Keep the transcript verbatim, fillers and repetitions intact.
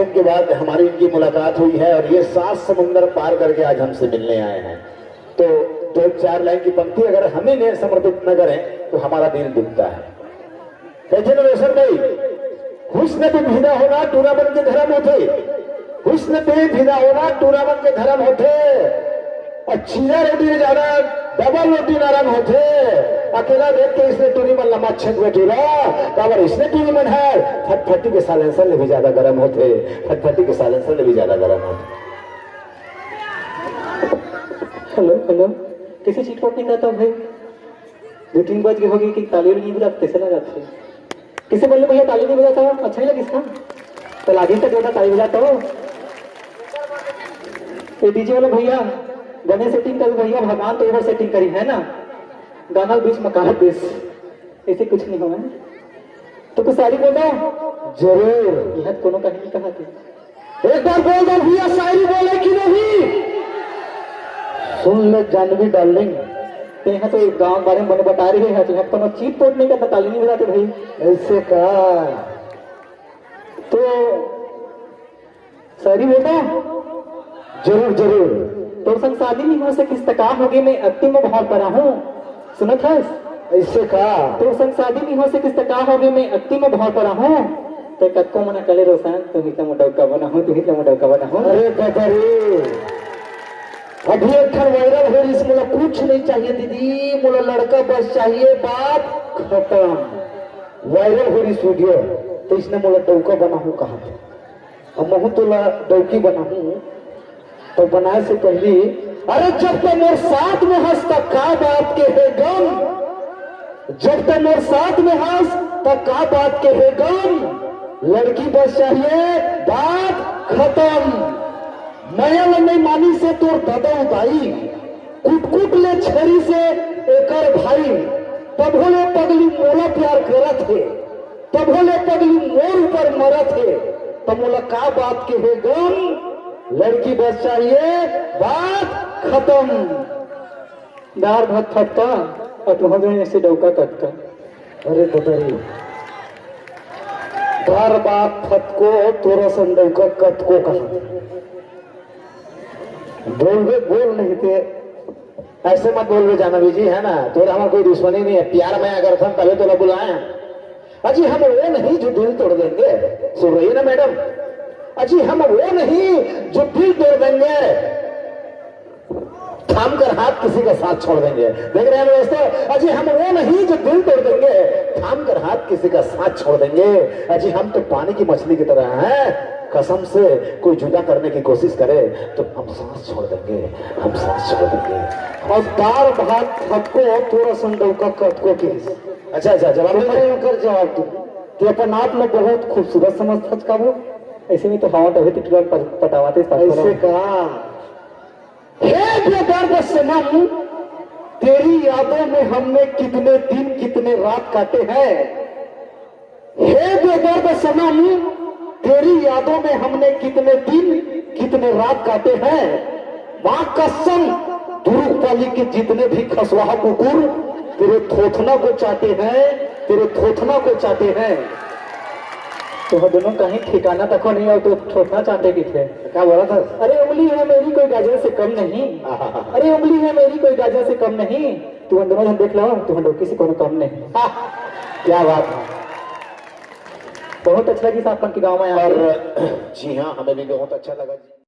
के बाद हमारी इनकी मुलाकात हुई है और ये सात समुंदर पार करके आज हमसे मिलने आए हैं। तो दो चार लाइन की पंक्ति अगर हम ही ने समर्पित न करें तो हमारा दिल दुखता है। कहिथे ना रोशन भाई, हुस्न पे फिदा होना टूरा मन के धर्म होथे, हुस्न पे फिदा होना टूरा मन के धर्म होथे। और चीला रोटी ले जाना डबल रोटी नरम होथे। अकेला देख के इसने टूरी मन लमा छक बैठी ला, काबर इसने टूरी मन है फटफटी के सालेंसर ले भी ज्यादा गरम होथे, फटफटी के सालेंसर ले भी ज्यादा गरम होथे। हेलो हेलो, किसी चीट पोट नहीं करता भाई। दो तीन बज के होगी कि ताली नहीं बजाते, कैसे ना जाते? किसे बोल रहे भैया ताली नहीं बजाता? अच्छा नहीं लगे इसका? तो लागे का जोरदार ताली बजाता हो। ये डीजे वाले भैया गने सेटिंग करी भैया, भगवान तो वो सेटिंग करी है ना, गाना बीच में कहा दिस, ऐसे कुछ नहीं होगा। तो कुछ शायरी बोल दो। जरूर। यह कोनो कहीं नहीं कहा थी। एक बार बोल दो भैया, शायरी बोले कि नहीं? सुन ले जानवी डार्लिंग, तेहा तो एक गांव बारे में बता रही है, तेहा कोनो चीट पोट नहीं करता, ताली नहीं बजाते भाई। ऐसे का? तो शायरी बोल दो। जरूर जरूर। तोर संग शादी नहीं हो सकिस त का होगे, मैं अति में भाव परा हूँ। सुनत हस? ऐसे का? तोर संग शादी नहीं हो सकिस त का होगे, मैं अति में भाव परा हूँ। ते कतको मना करे रोशन, तुही त मोर डौका बना हूँ, तुही त मोर डौका बना हूँ। अरे बाबा रे, अभी एक ठन वायरल हो रही, मोला कुछ नहीं चाहिए दीदी, मोला लड़का बस चाहिए, बात खत्म। वायरल हो रही वीडियो, तो इसने मोला डौका बना हूँ कहा था। अब महू तोला डौकी बनाहूं, तो बनाए से पहली, अरे जब तक मोर साथ में हंस तक का बात के है गम, जब तक मोर साथ में हंस तक का बात के है गम, लड़की बस चाहिए, बात खत्म। मया ल नहीं मानी से तोर ददा उदाई, कुटकुट ले छरी से एकर भाई, तभो ले पगली मोला प्यार करत हे। तभो ले पगली मोर ऊपर मरत हे, त मोला का बात के हे गम? लड़की बस चाहिए, बात खत्म। दार भात फटका, और तुम हो ऐसे डौका कटका। अरे बदरी, दार भात फटको, तोरा सन डौका कटको कहा। बोलबे बोल नहीं ते, ऐसे मत बोलबे जानवी जी, है ना? तोरा हमार कोई दुश्मनी नहीं है, प्यार में अगर थन तभी तोला बुलाए हैं। अजी हम वो नहीं जो दिल तोड़ देंगे, सुन रही है ना मैडम? अजी हम वो नहीं जो दिल तोड़ देंगे, थाम कर हाथ किसी का साथ छोड़ देंगे। देख रहे हैं दोस्तों, अजी हम वो नहीं जो दिल तोड़ देंगे, थाम कर हाथ किसी का साथ छोड़ देंगे। अजी हम तो पानी की मछली की तरह हैं, कसम से कोई जुदा करने की कोशिश करे तो हम सांस छोड़ देंगे, हम सांस छोड़ देंगे। और दार भात फटको तोरा सन डौका कटको के। अच्छा अच्छा, जवाब दे। मैं ओकर जवाब दू। ते अपन आप में बहुत खूबसूरत समझत हस का वो? ऐसे में तो हवा तभी तो तुरंत पट-, पटावाते साथ ऐसे करो। का? हे बेदर्द सनम, तेरी यादों में हमने कितने दिन कितने रात काटे हैं। हे बेदर्द सनम, तेरी यादों में हमने कितने दिन कितने रात काटे हैं। माँ कसम, दुरुख पाली के जितने भी खसवाह कुकुर तेरे थोथना को चाटे हैं, तेरे थोथना को चाटे हैं। तो हम दोनों कहीं ठिकाना तको नहीं और तो थोथना चाटे की थे। क्या बोला था? अरे उंगली है मेरी कोई गाजर से कम नहीं। अरे उंगली है मेरी कोई गाजर से कम नहीं। तू हम दोनों जन देख लो, तू हम लोग किसी को कम नहीं। क्या बात है। बहुत अच्छा लगी साहब के गाँव में आके। और जी हाँ, हमें भी बहुत अच्छा लगा जी।